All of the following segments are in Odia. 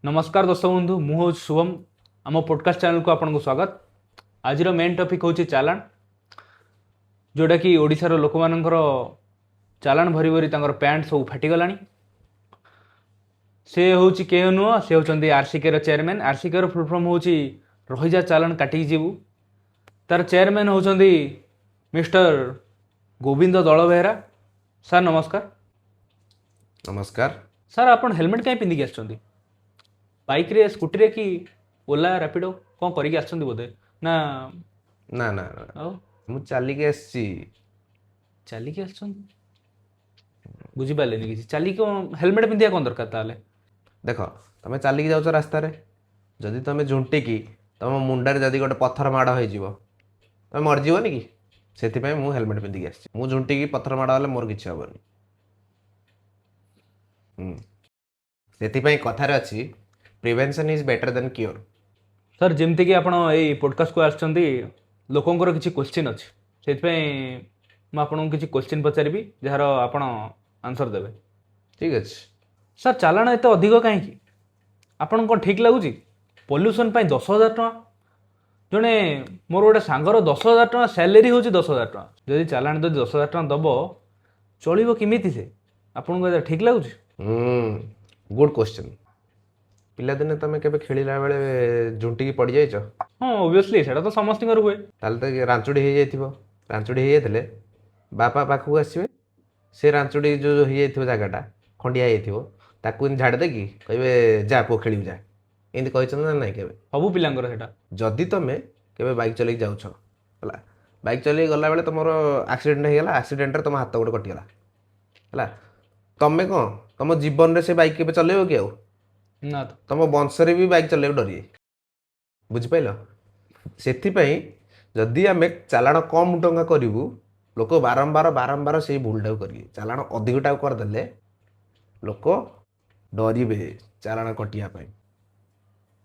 ନମସ୍କାର ଦର୍ଶକ ବନ୍ଧୁ, ମୁଁ ହେଉଛି ଶୁଭମ। ଆମ ପଡ଼କାଷ୍ଟ ଚ୍ୟାନେଲକୁ ଆପଣଙ୍କୁ ସ୍ୱାଗତ। ଆଜିର ମେନ୍ ଟପିକ୍ ହେଉଛି ଚାଲାଣ, ଯେଉଁଟାକି ଓଡ଼ିଶାର ଲୋକମାନଙ୍କର ଚାଲାଣ ଭରି ଭରି ତାଙ୍କର ପ୍ୟାଣ୍ଟ ସବୁ ଫାଟିଗଲାଣି। ସେ ହେଉଛି କେହି ନୁହଁ, ସେ ହେଉଛନ୍ତି ଆର୍ସିକେର ଚେୟାରମ୍ୟାନ୍। ଆର୍ସିକେର ଫୁଲ୍ ଫର୍ମ ହେଉଛି ରହିଯା ଚାଲାଣ କାଟିକି ଯିବୁ। ତାର ଚେୟାରମ୍ୟାନ୍ ହେଉଛନ୍ତି ମିଷ୍ଟର ଗୋବିନ୍ଦ ଦଳ ବେହେରା। ସାର୍, ନମସ୍କାର। ନମସ୍କାର। ସାର୍, ଆପଣ ହେଲମେଟ୍ କାହିଁ ପିନ୍ଧିକି ଆସିଛନ୍ତି? ବାଇକ୍ରେ, ସ୍କୁଟିରେ କି ଓଲା, ରାପିଡ଼ୋ କ'ଣ କରିକି ଆସିଛନ୍ତି ବୋଧେ ନା? ନା ନା ନା, ଆଉ? ମୁଁ ଚାଲିକି ଆସିଛି। ଚାଲିକି ଆସିଛନ୍ତି? ବୁଝିପାରିଲେନି କିଛି। ଚାଲିକି କ'ଣ ହେଲମେଟ୍ ପିନ୍ଧିବା କ'ଣ ଦରକାର ତାହେଲେ? ଦେଖ, ତମେ ଚାଲିକି ଯାଉଛ ରାସ୍ତାରେ, ଯଦି ତମେ ଝୁଣ୍ଟିକି ତମ ମୁଣ୍ଡରେ ଯଦି ଗୋଟେ ପଥର ମାଡ଼ ହେଇଯିବ, ତମେ ମରିଯିବନି କି? ସେଥିପାଇଁ ମୁଁ ହେଲମେଟ୍ ପିନ୍ଧିକି ଆସିଛି। ମୁଁ ଝୁଣ୍ଟିକି ପଥର ମାଡ଼ ହେଲେ ମୋର କିଛି ହେବନି। ସେଥିପାଇଁ କଥାରେ ଅଛି, prevention is better than cure. Sir, ଯେମିତିକି ଆପଣ ଏଇ ପଡ଼କାଷ୍ଟକୁ ଆସିଛନ୍ତି, ଲୋକଙ୍କର କିଛି କୋଶ୍ଚିନ୍ ଅଛି। ସେଥିପାଇଁ ମୁଁ ଆପଣଙ୍କୁ କିଛି କୋଶ୍ଚିନ୍ ପଚାରିବି, ଯାହାର ଆପଣ ଆନ୍ସର୍ ଦେବେ। ଠିକ୍ ଅଛି। ସାର୍, ଚାଲାଣ ଏତେ ଅଧିକ କାହିଁକି? ଆପଣଙ୍କୁ କ'ଣ ଠିକ୍ ଲାଗୁଛି? ପଲ୍ୟୁସନ୍ ପାଇଁ 10,000 ଟଙ୍କା। ଜଣେ ମୋର ଗୋଟେ ସାଙ୍ଗର 10,000 ଟଙ୍କା ସ୍ୟାଲେରୀ ହେଉଛି। 10,000 ଟଙ୍କା ଯଦି ଚାଲାଣ ଯଦି 10,000 ଟଙ୍କା ଦେବ, ଚଳିବ କେମିତି ସେ? ଆପଣଙ୍କୁ ଏଇଟା ଠିକ୍ ଲାଗୁଛି? Good question. ପିଲାଦିନେ ତମେ କେବେ ଖେଳିଲା ବେଳେ ଝୁଣ୍ଟିକି ପଡ଼ିଯାଇଛ? ହଁ, ଓବିୟସଲି, ସେଇଟା ତ ସମସ୍ତଙ୍କର ହୁଏ। ତାହେଲେ ତ ରାଞ୍ଚୁଡ଼ି ହେଇଯାଇଥିବ। ରାଞ୍ଚୁଡ଼ି ହେଇଯାଇଥିଲେ ବାପା ପାଖକୁ ଆସିବେ, ସେ ରାଞ୍ଚୁଡ଼ି ଯେଉଁ ହେଇଯାଇଥିବ, ଜାଗାଟା ଖଣ୍ଡିଆ ହେଇଯାଇଥିବ, ତାକୁ ଏମିତି ଝାଡ଼ି ଦେଇକି କହିବେ, "ଯା ପୁଅ, ଖେଳିବୁ ଯା।" ଏମିତି କହିଛନ୍ତି ନା ନାଇଁ କେବେ? ସବୁ ପିଲାଙ୍କର ସେଇଟା। ଯଦି ତମେ କେବେ ବାଇକ୍ ଚଲେଇକି ଯାଉଛ, ହେଲା, ବାଇକ୍ ଚଲେଇକି ଗଲାବେଳେ ତମର ଆକ୍ସିଡେଣ୍ଟ ହେଇଗଲା, ଆକ୍ସିଡେଣ୍ଟରେ ତମ ହାତ ଗୋଟେ କଟିଗଲା, ହେଲା, ତମେ କ'ଣ ତମ ଜୀବନରେ ସେ ବାଇକ୍ କେବେ ଚଲେଇବ କି ଆଉ? ନା ତ। ତମ ବଂଶରେ ବି ବାଇକ୍ ଚଲେଇବାକୁ ଡରିବେ। ବୁଝିପାରିଲ? ସେଥିପାଇଁ ଯଦି ଆମେ ଚାଲାଣ କମ୍ ଟଙ୍କା କରିବୁ, ଲୋକ ବାରମ୍ବାର ବାରମ୍ବାର ସେଇ ଭୁଲଟାକୁ କରିବେ। ଚାଲାଣ ଅଧିକଟାକୁ କରିଦେଲେ ଲୋକ ଡରିବେ ଚାଲାଣ କଟିବା ପାଇଁ।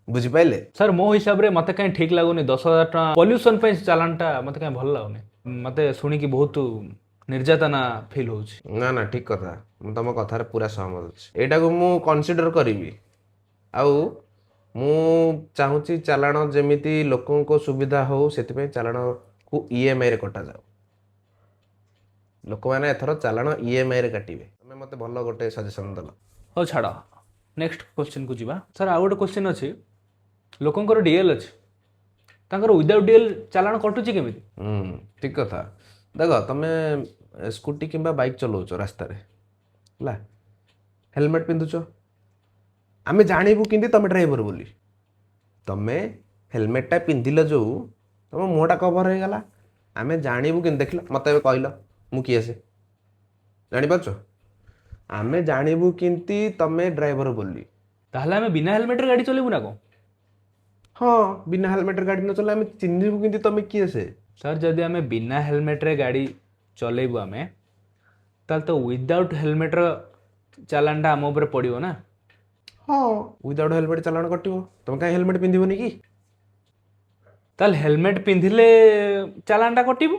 ବୁଝିପାରିଲେ? ସାର୍, ମୋ ହିସାବରେ ମୋତେ କାହିଁ ଠିକ୍ ଲାଗୁନି। 10,000 ଟଙ୍କା ପଲ୍ୟୁସନ୍ ପାଇଁ ଚାଲାଣଟା ମୋତେ କାହିଁ ଭଲ ଲାଗୁନି। ମୋତେ ଶୁଣିକି ବହୁତ ନିର୍ଯାତନା ଫିଲ୍ ହେଉଛି। ନା ନା, ଠିକ୍ କଥା। ମୁଁ ତମ କଥାରେ ପୁରା ସହମତ ଅଛି। ଏଇଟାକୁ ମୁଁ କନସିଡର କରିବି। ଆଉ ମୁଁ ଚାହୁଁଛି ଚାଲାଣ ଯେମିତି ଲୋକଙ୍କ ସୁବିଧା ହଉ, ସେଥିପାଇଁ ଚାଲାଣକୁ ଇଏମ୍ଆଇରେ କଟାଯାଉ। ଲୋକମାନେ ଏଥର ଚାଲାଣ ଇଏମ୍ଆଇରେ କାଟିବେ। ତମେ ମୋତେ ଭଲ ଗୋଟେ ସଜେସନ୍ ଦେଲ। ହଉ ଛାଡ଼, ନେକ୍ସଟ କ୍ୱେଶ୍ଚିନ୍କୁ ଯିବା। ସାର୍, ଆଉ ଗୋଟେ କ୍ୱେଶ୍ଚିନ୍ ଅଛି। ଲୋକଙ୍କର ଡିଏଲ୍ ଅଛି, ତାଙ୍କର ୱିଦାଉଟ୍ ଡିଏଲ୍ ଚାଲାଣ କଟୁଛି କେମିତି? ଠିକ୍ କଥା। ଦେଖ, ତମେ ସ୍କୁଟି କିମ୍ବା ବାଇକ୍ ଚଲାଉଛ ରାସ୍ତାରେ, ହେଲା, ହେଲମେଟ୍ ପିନ୍ଧୁଛ, ଆମେ ଜାଣିବୁ କେମିତି ତମେ ଡ୍ରାଇଭର ବୋଲି? ତମେ ହେଲମେଟଟା ପିନ୍ଧିଲ ଯେଉଁ, ତମ ମୁହଁଟା କଭର ହେଇଗଲା, ଆମେ ଜାଣିବୁ କେମିତି? ଦେଖିଲ, ମୋତେ ଏବେ କହିଲ ମୁଁ କିଏ ସେ, ଜାଣିପାରୁଛ? ଆମେ ଜାଣିବୁ କେମିତି ତମେ ଡ୍ରାଇଭର ବୋଲି? ତାହେଲେ ଆମେ ବିନା ହେଲମେଟ୍ରେ ଗାଡ଼ି ଚଲେଇବୁ ନା କ'ଣ? ହଁ, ବିନା ହେଲମେଟ୍ରେ ଗାଡ଼ି ନ ଚଲେଇଲେ ଆମେ ଚିହ୍ନିବୁ କେମିତି ତମେ କିଏ ସେ? ସାର୍, ଯଦି ଆମେ ବିନା ହେଲମେଟ୍ରେ ଗାଡ଼ି ଚଲେଇବୁ ଆମେ, ତାହେଲେ ତ ୱିଦାଉଟ୍ ହେଲମେଟ୍ର ଚାଲାଣଟା ଆମ ଉପରେ ପଡ଼ିବ ନା? ହଁ, ୱିଦାଉଟ୍ ହେଲମେଟ୍ ଚାଲାଣ କଟିବ। ତମେ କାହିଁ ହେଲମେଟ୍ ପିନ୍ଧିବନି କି? ତାହେଲେ ହେଲମେଟ୍ ପିନ୍ଧିଲେ ଚାଲାଣଟା କଟିବ,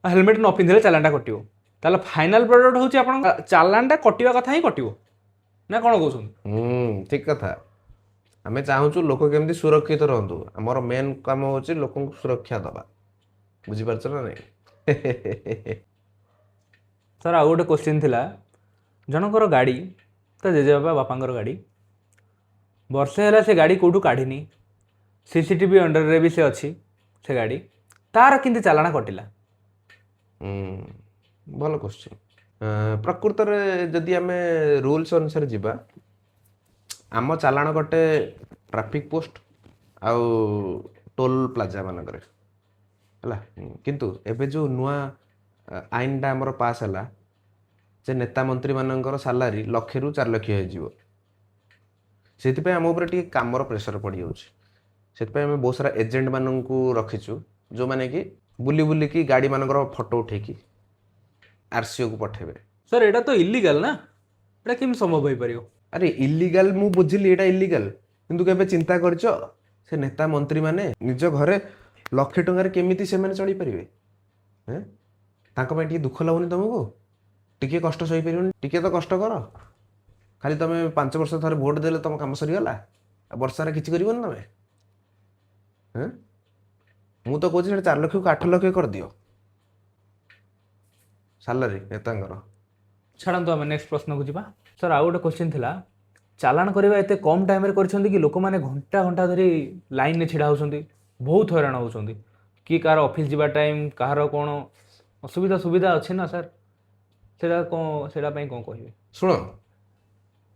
ଆଉ ହେଲମେଟ୍ ନ ପିନ୍ଧିଲେ ଚାଲାଣଟା କଟିବ। ତାହେଲେ ଫାଇନାଲ୍ ପ୍ରଡକ୍ଟ ହେଉଛି ଆପଣଙ୍କ ଚାଲାଣଟା କଟିବା କଥା ହିଁ କଟିବ ନା କ'ଣ କହୁଛନ୍ତି? ହୁଁ, ଠିକ୍ କଥା। ଆମେ ଚାହୁଁଛୁ ଲୋକ କେମିତି ସୁରକ୍ଷିତ ରୁହନ୍ତୁ। ଆମର ମେନ୍ କାମ ହେଉଛି ଲୋକଙ୍କୁ ସୁରକ୍ଷା ଦେବା। ବୁଝିପାରୁଛ ନା ନାଇଁ? ସାର୍, ଆଉ ଗୋଟେ କୋଶ୍ଚିନ୍ ଥିଲା। ଜଣଙ୍କର ଗାଡ଼ି, ତା ଜେଜେବାପା ବାପାଙ୍କର ଗାଡ଼ି, ବର୍ଷେ ହେଲା ସେ ଗାଡ଼ି କେଉଁଠୁ କାଢ଼ିନି, ସିସିଟିଭି ଅଣ୍ଡରରେ ବି ସେ ଅଛି ସେ ଗାଡ଼ି, ତାର କେମିତି ଚାଲାଣ କଟିଲା? ଭଲ କ୍ୱେଶ୍ଚିନ୍। ପ୍ରକୃତରେ ଯଦି ଆମେ ରୁଲ୍ସ ଅନୁସାରେ ଯିବା, ଆମ ଚାଲାଣ କଟେ ଟ୍ରାଫିକ୍ ପୋଷ୍ଟ ଆଉ ଟୋଲ୍ ପ୍ଲାଜା ମାନଙ୍କରେ, ହେଲା। କିନ୍ତୁ ଏବେ ଯେଉଁ ନୂଆ ଆଇନଟା ଆମର ପାସ୍ ହେଲା ଯେ ନେତା ମନ୍ତ୍ରୀମାନଙ୍କର ସାଲାରୀ ଲକ୍ଷେରୁ 4 ଲକ୍ଷ ହେଇଯିବ, ସେଥିପାଇଁ ଆମ ଉପରେ ଟିକେ କାମର ପ୍ରେସର ପଡ଼ିଯାଉଛି। ସେଥିପାଇଁ ଆମେ ବହୁତ ସାରା ଏଜେଣ୍ଟମାନଙ୍କୁ ରଖିଛୁ, ଯେଉଁମାନେ କି ବୁଲି ବୁଲିକି ଗାଡ଼ିମାନଙ୍କର ଫଟୋ ଉଠେଇକି ଆରସିଓକୁ ପଠେଇବେ। ସାର୍, ଏଇଟା ତ ଇଲିଗାଲ ନା? ଏଇଟା କେମିତି ସମ୍ଭବ ହେଇପାରିବ? ଆରେ, ଇଲିଗାଲ ମୁଁ ବୁଝିଲି, ଏଇଟା ଇଲିଗାଲ। କିନ୍ତୁ କେବେ ଚିନ୍ତା କରିଛ, ସେ ନେତା ମନ୍ତ୍ରୀମାନେ ନିଜ ଘରେ ଲକ୍ଷେ ଟଙ୍କାରେ କେମିତି ସେମାନେ ଚଳିପାରିବେ? ଏଁ? ତାଙ୍କ ପାଇଁ ଟିକେ ଦୁଃଖ ଲାଗୁନି ତମକୁ? ଟିକେ କଷ୍ଟ ସହିପାରିବନି? ଟିକେ ତ କଷ୍ଟ କର। ଖାଲି ତମେ 5 ବର୍ଷ ଥରେ ଭୋଟ ଦେଲେ ତମ କାମ ସରିଗଲା, ଆଉ ବର୍ଷାରେ କିଛି କରିବନି ତମେ? ହେଁ, ମୁଁ ତ କହୁଛି ସେଟା 4 ଲକ୍ଷକୁ 8 ଲକ୍ଷ କରିଦିଅ ସାଲାରୀ ନେତାଙ୍କର। ଛାଡ଼ନ୍ତୁ, ଆମେ ନେକ୍ସଟ ପ୍ରଶ୍ନକୁ ଯିବା। ସାର୍, ଆଉ ଗୋଟେ କ୍ୱେଶ୍ଚିନ୍ ଥିଲା, ଚାଲାଣ କରିବା ଏତେ କମ୍ ଟାଇମ୍ରେ କରିଛନ୍ତି କି ଲୋକମାନେ ଘଣ୍ଟା ଘଣ୍ଟା ଧରି ଲାଇନ୍ରେ ଛିଡ଼ା ହେଉଛନ୍ତି, ବହୁତ ହଇରାଣ ହେଉଛନ୍ତି। କି କାହାର ଅଫିସ୍ ଯିବା ଟାଇମ୍, କାହାର କ'ଣ ଅସୁବିଧା ସୁବିଧା ଅଛି ନା ସାର୍, ସେଇଟା କ'ଣ, ସେଇଟା ପାଇଁ କ'ଣ କହିବେ? ଶୁଣ,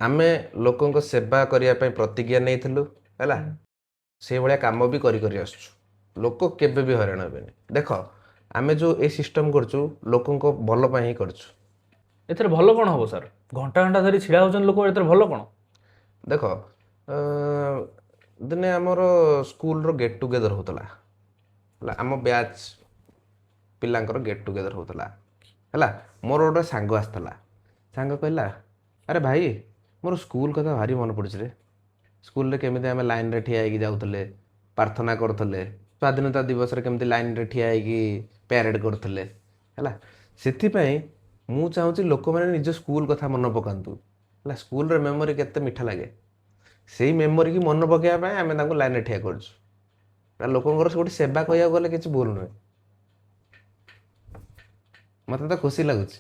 ଆମେ ଲୋକଙ୍କ ସେବା କରିବା ପାଇଁ ପ୍ରତିଜ୍ଞା ନେଇଥିଲୁ, ହେଲା? ସେଇଭଳିଆ କାମ ବି କରି କରି ଆସୁଛୁ। ଲୋକ କେବେ ବି ହଇରାଣ ହେବେନି। ଦେଖ, ଆମେ ଯେଉଁ ଏ ସିଷ୍ଟମ୍ କରୁଛୁ, ଲୋକଙ୍କ ଭଲ ପାଇଁ ହିଁ କରୁଛୁ। ଏଥିରେ ଭଲ କ'ଣ ହେବ ସାର୍? ଘଣ୍ଟା ଘଣ୍ଟା ଧରି ଛିଡ଼ା ହେଉଛନ୍ତି ଲୋକ, ଏଥିରେ ଭଲ କ'ଣ? ଦେଖ, ଦିନେ ଆମର ସ୍କୁଲର ଗେଟ୍ ଟୁଗେଦର ହେଉଥିଲା, ହେଲା? ଆମ ବ୍ୟାଚ୍ ପିଲାଙ୍କର ଗେଟ୍ ଟୁଗେଦର ହେଉଥିଲା, ହେଲା? ମୋର ଗୋଟେ ସାଙ୍ଗ ଆସିଥିଲା। ସାଙ୍ଗ କହିଲା, "ଆରେ ଭାଇ, ମୋର ସ୍କୁଲ କଥା ଭାରି ମନେ ପଡ଼ୁଛି ରେ। ସ୍କୁଲରେ କେମିତି ଆମେ ଲାଇନରେ ଠିଆ ହେଇକି ଯାଉଥିଲେ, ପ୍ରାର୍ଥନା କରୁଥିଲେ, ସ୍ୱାଧୀନତା ଦିବସରେ କେମିତି ଲାଇନରେ ଠିଆ ହେଇକି ପ୍ୟାରେଡ଼ କରୁଥିଲେ", ହେଲା? ସେଥିପାଇଁ ମୁଁ ଚାହୁଁଛି ଲୋକମାନେ ନିଜ ସ୍କୁଲ କଥା ମନେ ପକାନ୍ତୁ, ହେଲା? ସ୍କୁଲର ମେମୋରି କେତେ ମିଠା ଲାଗେ। ସେଇ ମେମୋରିକି ମନେ ପକାଇବା ପାଇଁ ଆମେ ତାଙ୍କୁ ଲାଇନରେ ଠିଆ କରୁଛୁ। ଏଟା ଲୋକଙ୍କର ଗୋଟେ ସେବା କହିବାକୁ ଗଲେ କିଛି ଭୁଲ ନୁହେଁ। ମୋତେ ତ ଖୁସି ଲାଗୁଛି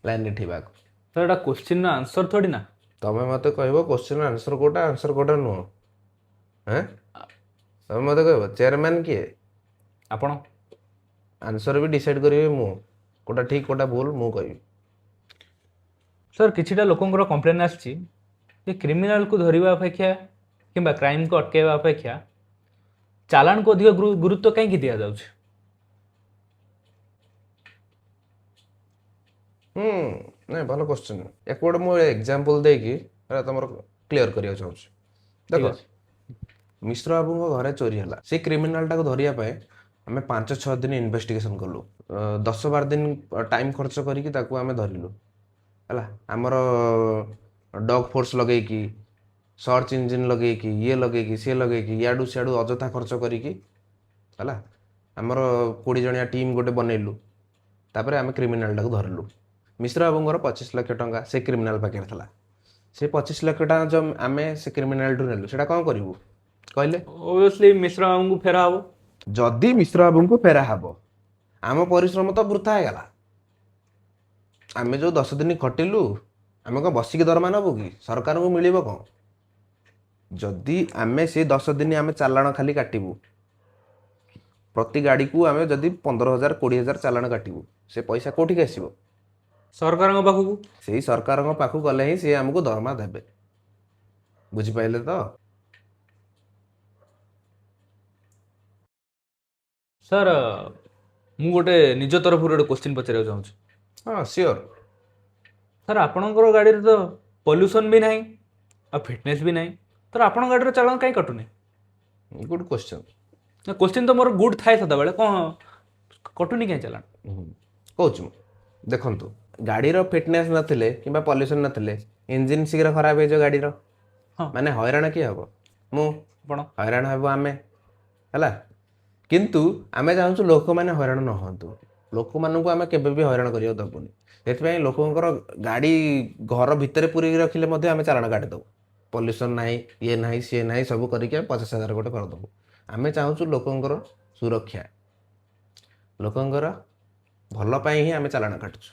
ଲାଇନରେ ଠିଆକୁ। ସାର୍, ଏଇଟା କ୍ୱେଶ୍ଚିନ୍ର ଆନ୍ସର୍ ଥୋଡ଼ି ନା। ତମେ ମୋତେ କହିବ କୋଶ୍ଚିନ୍ ଆନ୍ସର୍ କୋଉଟା, ଆନ୍ସର୍ କୋଉଟା ନୁହଁ? ହେଁ, ତମେ ମୋତେ କହିବ ଚେୟାରମ୍ୟାନ୍ କିଏ? ଆପଣ। ଆନ୍ସର୍ ବି ଡିସାଇଡ଼୍ କରିବି ମୁଁ। କୋଉଟା ଠିକ୍, କୋଉଟା ଭୁଲ, ମୁଁ କହିବି। ସାର୍, କିଛିଟା ଲୋକଙ୍କର କମ୍ପ୍ଲେନ୍ ଆସିଛି ଯେ କ୍ରିମିନାଲକୁ ଧରିବା ଅପେକ୍ଷା କିମ୍ବା କ୍ରାଇମ୍କୁ ଅଟକାଇବା ଅପେକ୍ଷା ଚାଲାଣକୁ ଅଧିକ ଗୁରୁତ୍ୱ କାହିଁକି ଦିଆଯାଉଛି? ହୁଁ, ନାଇଁ, ଭଲ କୋଶ୍ଚିନ୍। ୟାକୁ ଗୋଟେ ମୁଁ ଏକ୍ଜାମ୍ପଲ୍ ଦେଇକି ହେଲା ତମର କ୍ଲିୟର କରିବାକୁ ଚାହୁଁଛି। ଦେଖ, ଠିକ୍ ଅଛି। ମିଶ୍ର ବାବୁଙ୍କ ଘରେ ଚୋରି ହେଲା। ସେଇ କ୍ରିମିନାଲଟାକୁ ଧରିବା ପାଇଁ ଆମେ 5-6 ଦିନ ଇନଭେଷ୍ଟିଗେସନ୍ କଲୁ। 10-12 ଦିନ ଟାଇମ୍ ଖର୍ଚ୍ଚ କରିକି ତାକୁ ଆମେ ଧରିଲୁ, ହେଲା? ଆମର ଡଗ୍ ଫୋର୍ସ ଲଗେଇକି, ସର୍ଚ୍ଚ ଇଞ୍ଜିନ୍ ଲଗେଇକି, ଇଏ ଲଗେଇକି, ସିଏ ଲଗେଇକି, ଇଆଡ଼ୁ ସିଆଡ଼ୁ ଅଯଥା ଖର୍ଚ୍ଚ କରିକି, ହେଲା? ଆମର 20 ଜଣିଆ ଟିମ୍ ଗୋଟେ ବନେଇଲୁ। ତାପରେ ଆମେ କ୍ରିମିନାଲଟାକୁ ଧରିଲୁ। ମିଶ୍ର ବାବୁଙ୍କର 25 ଲକ୍ଷ ଟଙ୍କା ସେ କ୍ରିମିନାଲ ପାଖରେ ଥିଲା। ସେ 25 ଲକ୍ଷ ଟଙ୍କା ଯେଉଁ ଆମେ ସେ କ୍ରିମିନାଲଠୁ ନେଲୁ, ସେଇଟା କ'ଣ କରିବୁ କହିଲେ? ଓବିୟସଲି ମିଶ୍ର ବାବୁଙ୍କୁ ଫେରା ହବ। ଯଦି ମିଶ୍ର ବାବୁଙ୍କୁ ଫେରା ହବ, ଆମ ପରିଶ୍ରମ ତ ବୃଥା ହେଇଗଲା। ଆମେ ଯେଉଁ 10 ଦିନ ଖଟିଲୁ, ଆମେ କ'ଣ ବସିକି ଦରମା ନେବୁ କି? ସରକାରଙ୍କୁ ମିଳିବ କ'ଣ? ଯଦି ଆମେ ସେ 10 ଦିନ ଆମେ ଚାଲାଣ ଖାଲି କାଟିବୁ, ପ୍ରତି ଗାଡ଼ିକୁ ଆମେ ଯଦି 15 ହଜାର, 20 ହଜାର ଚାଲାଣ କାଟିବୁ, ସେ ପଇସା କୋଉଠିକି ଆସିବ? ସରକାରଙ୍କ ପାଖକୁ। ସେଇ ସରକାରଙ୍କ ପାଖକୁ ଗଲେ ହିଁ ସିଏ ଆମକୁ ଦରମା ଦେବେ। ବୁଝିପାରିଲେ ତ? ସାର୍, ମୁଁ ଗୋଟେ ନିଜ ତରଫରୁ ଗୋଟେ କ୍ୱେଶ୍ଚିନ୍ ପଚାରିବାକୁ ଚାହୁଁଛି। ହଁ, ସିଓର। ସାର୍, ଆପଣଙ୍କର ଗାଡ଼ିରେ ତ ପଲ୍ୟୁସନ୍ ବି ନାହିଁ ଆଉ ଫିଟନେସ୍ ବି ନାହିଁ, ତ ଆପଣଙ୍କ ଗାଡ଼ିର ଚାଲାଣ କାହିଁ କଟୁନି? Good question. ନା, କ୍ୱେଶ୍ଚିନ୍ ତ ମୋର ଗୁଡ୍ ଥାଏ ସଦାବେଳେ। କ'ଣ କଟୁନି କାହିଁ ଚାଲାଣ? କହୁଛି ମୁଁ, ଦେଖନ୍ତୁ, ଗାଡ଼ିର ଫିଟନେସ୍ ନଥିଲେ କିମ୍ବା ପଲ୍ୟୁସନ୍ ନଥିଲେ ଇଞ୍ଜିନ୍ ଶୀଘ୍ର ଖରାପ ହେଇଯିବ ଗାଡ଼ିର। ମାନେ ହଇରାଣ କିଏ ହବ? ମୁଁ। ଆପଣ। ହଇରାଣ ହେବ ଆମେ, ହେଲା? କିନ୍ତୁ ଆମେ ଚାହୁଁଛୁ ଲୋକମାନେ ହଇରାଣ ନ ହୁଅନ୍ତୁ। ଲୋକମାନଙ୍କୁ ଆମେ କେବେ ବି ହଇରାଣ କରିବାକୁ ଦେବୁନି। ସେଥିପାଇଁ ଲୋକଙ୍କର ଗାଡ଼ି ଘର ଭିତରେ ପୁରେଇକି ରଖିଲେ ମଧ୍ୟ ଆମେ ଚାଲାଣ କାଟିଦେବୁ। ପଲ୍ୟୁସନ୍ ନାହିଁ, ଇଏ ନାହିଁ, ସିଏ ନାହିଁ, ସବୁ କରିକି ଆମେ 50 ହଜାର ଗୋଟେ କରିଦେବୁ। ଆମେ ଚାହୁଁଛୁ ଲୋକଙ୍କର ସୁରକ୍ଷା, ଲୋକଙ୍କର ଭଲ ପାଇଁ ହିଁ ଆମେ ଚାଲାଣ କାଟୁଛୁ।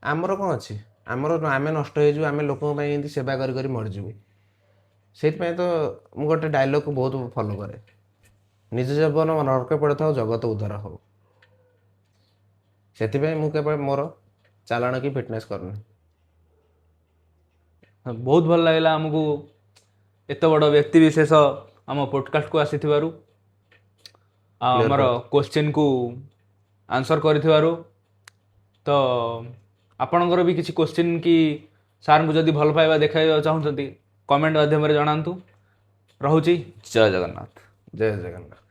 ଆମର କ'ଣ ଅଛି? ଆମର ଆମେ ନଷ୍ଟ ହେଇଯିବୁ, ଆମେ ଲୋକଙ୍କ ପାଇଁ ଏମିତି ସେବା କରି କରି ମରିଯିବୁ। ସେଇଥିପାଇଁ ତ ମୁଁ ଗୋଟେ ଡାଇଲଗ୍କୁ ବହୁତ ଫଲୋ କରେ, "ନିଜ ଜୀବନ ନରକେ ପଡ଼ିଥାଉ, ଜଗତ ଉଦ୍ଧାର ହଉ"। ସେଥିପାଇଁ ମୁଁ କେବେ ମୋର ଚାଲାଣ କି ଫିଟନେସ୍ କରୁନି। ବହୁତ ଭଲ ଲାଗିଲା ଆମକୁ ଏତେ ବଡ଼ ବ୍ୟକ୍ତି ବିଶେଷ ଆମ ପଡ଼କାଷ୍ଟକୁ ଆସିଥିବାରୁ ଆଉ Clear ଆମର କ୍ୱେଶ୍ଚିନ୍କୁ ଆନ୍ସର୍ କରିଥିବାରୁ। ତ ଆପଣଙ୍କର ବି କିଛି କ୍ୱେଶ୍ଚିନ୍ କି ସାର୍ଙ୍କୁ ଯଦି ଭଲ ପାଇବା ଦେଖାଇବାକୁ ଚାହୁଁଛନ୍ତି, କମେଣ୍ଟ ମାଧ୍ୟମରେ ଜଣାନ୍ତୁ। ରହୁଛି, ଜୟ ଜଗନ୍ନାଥ। ଜୟ ଜଗନ୍ନାଥ।